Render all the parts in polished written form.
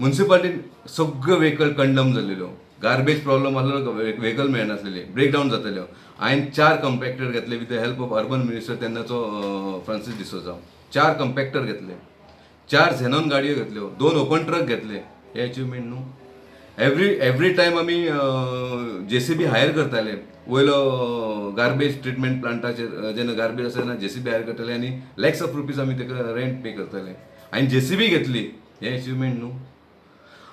मुन्सिपालिटीन सगळ्यो vehicle condemn जाल्लेल्यो, garbage problem आसलेलो, vehicle मेळनासलेले, breakdown जाताल्यो. हांवें चार कंपॅक्टर घेतले with the help of urban minister तेन्नाचो फ्रांसीस डिसोजा. चार कंपॅक्टर घेतले, चार झेनॉन गाडयो घेतल्यो, दोन ओपन ट्रक घेतले. हे अचिवमेंट न्हू? एवरी टायम आमी जेसीबी हायर करताले. वयलो गार्बेज ट्रिटमेंट प्लांटाचेर जेन्ना गार्बेज आसा तेन्ना जेसीबी हायर करताले आनी लॅक्स ऑफ रुपीज आमी ताका रेंट पे करताले. हांवें जेसीबी घेतली, हें अचिवमेंट न्हू?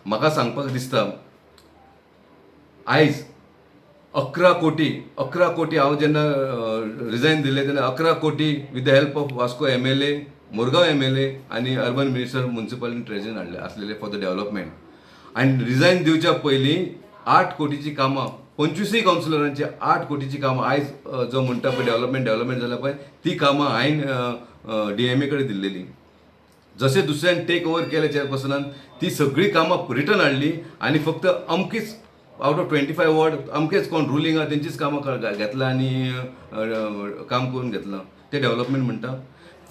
म्हाका सांगपाक दिसता, आयज 11 कोटी, 11 कोटी, हांव जेन्ना रिजायन दिलें तेन्ना 11 कोटी with the help of Vasco MLA, Murgaon MLA आनी अर्बन मिनिस्टर मुन्सिपालिटी ट्रेजरीन हाडले आसलेले फॉर the development. आनी रिजायन दिवच्या पयलीं 8 कोटीची कामां, 25य कावन्सिलरांची 8 कोटीची कामां, आयज जो म्हणटा पळय डेव्हलपमेंट डेव्हलपमेंट जाल्या पळय, ती कामां हांवें डीएमए कडेन दिल्लेली. जशें दुसऱ्यान टेक ओवर केलें चेअरपर्सनान, ती सगळीं कामां रिटर्न हाडली आनी फक्त अमकीच out of 25 ward अमकेच कोण रुलींग आहा तेंचीच कामां घेतला आनी काम करून घेतलां. तें डेव्हलपमेंट म्हणटा?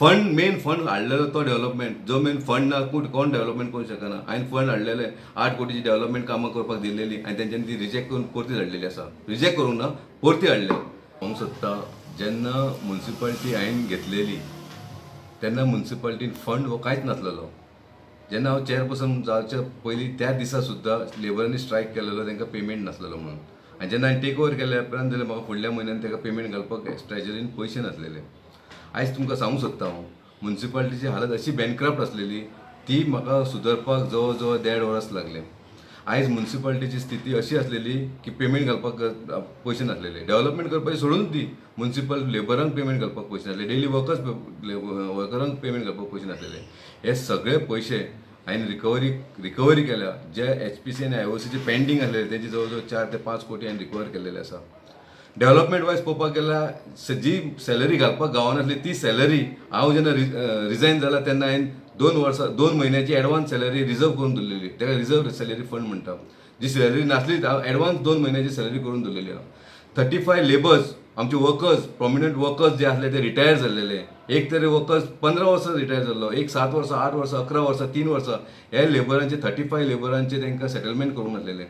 फंड, मेन फंड हाडलेलो तो डेव्हलपमेंट. जो मेन फंड ना, कोण डेव्हलपमेंट करूंक शकना. हांवें फंड हाडलेले, 8 कोटीची डेव्हलपमेंट कामां करपाक दिल्लेली आनी तेंच्यांनी ती रिजेक्ट करून परती धाडलेली आसा. रिजेक्ट करूंक ना, परती हाडले. सांगूंक सोदता, जेन्ना मुन्सिपालिटी हांवें घेतलेली तेन्ना मुन्सिपालिटीन फंड हो कांयच नासलेलो. जेन्ना हांव चेअरपर्सन जावच्या पयलीं त्या दिसा सुद्दां लेबरांनी स्ट्रायक केलेलो, तांकां पेमेंट नासलेलो म्हणून. आनी जेन्ना हांवें टेक ओवर केल्या उपरांत जाल्यार म्हाका फुडल्या म्हयन्यान ताका पेमेंट घालपाक ट्रेजरीन पयशे नासलेले. आयज तुमकां सांगूंक सोदता हांव, मुन्सिपालिटीची हालत अशी बँकक्रप्ट आसलेली, ती म्हाका सुदरपाक जवळ जवळ देड वर्स लागलें. आयज मुन्सिपालिटीची स्थिती अशी आसलेली की पेमेंट घालपाक पयशे नासलेले. डेव्हलपमेंट करपाचें सोडून दी, मुन्सिपल लेबरांक पेमेंट घालपाक पयशे नासले, डेली वर्कर्स वर्करांक पेमेंट घालपाक पयशे नासलेले. हे सगळे पयशे हांवें रिकवरी केल्या. जे एचपीसी आनी आयओसीचे पेंडींग आसलेले, तेजे जवळ जवळ 4 ते 5 कोटी हांवें रिकवर केल्लेले आसा. डेव्हलपमेंट वायज पळोवपाक गेल्यार, जी सॅलरी घालपाक गावनासली, ती सॅलरी हांव जेन्ना रिजायन जाला तेन्ना हांवें 2 वर्सां 2 म्हयन्याची एडवान्स सॅलरी रिजर्व करून दवरलेली. ताका रिजर्व सॅलरी फंड म्हणटा. जी सॅलरी नासली, एडवान्स 2 म्हयन्याची सॅलरी करून दवरलेली आहा. 35 लेबर्स, आमचे वर्कर्स, प्रोमिनंट वर्कर्स जे आसले ते रिटायर जाल्लेले. एक तरी वर्कर्स 15 वर्सां रिटायर जाल्लो, एक 7 वर्सां, 8 वर्सां, 11 वर्सां, 3 वर्सां. हे लेबरांचे, 35 लेबरांचे तांकां सेटलमेंट करूंक नासलेलें.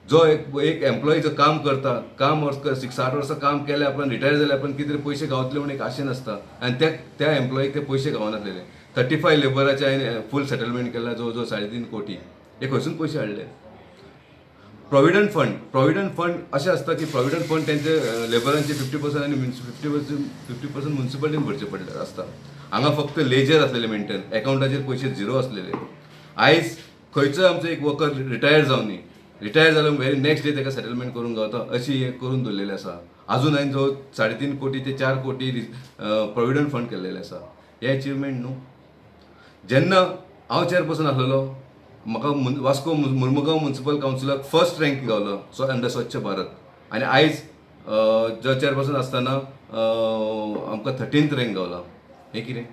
जो एक एक एम्प्लॉई जो काम करता, काम वर्स 7 वर्सां काम केलें, आपण रिटायर जाले, आपण कितें पयशे गावतले म्हणून एक आशेन आसता आनी त्या त्या एम्प्लॉईक ते पयशे गावनासलेले. 35 लेबराचे हांवें फूल सेटलमेंट केला, जवळ जवळ 3.5 कोटी. हे खंयसून पयशे हाडले? प्रोविडंट फंड, प्रोविडंट फंड अशें आसता की प्रोविडंट फंड तेंचे लेबरांचे 50% आनी 50%, 50% मुन्सिपालिटीन भरचे पडले आसता. हांगा फक्त लेजर आसलेले मेंटेन, एकाउंटाचेर पयशे झिरो आसलेले. आयज खंयचोय आमचो एक वर्कर रिटायर जावनी, रिटायर जालो, व्हेरी नेक्स्ट डे ताका सेटलमेंट करूंक गावता अशी हें करून दवरलेलें आसा. आजून हांवें जवळ 3.5 कोटी ते 4 कोटी प्रोविडंट फंड केल्लेले आसा. हें अचिवमेंट न्हू? जेन्ना हांव चेअरपर्सन आसलेलो, म्हाका वास्को मुर्मुगांव मुन्सिपल कावन्सिलाक फर्स्ट रँक गावलो सो अंडर स्वच्छ भारत आनी आयज जो चेअरपर्सन आसतना आमकां 13th rank गावला. हें कितें?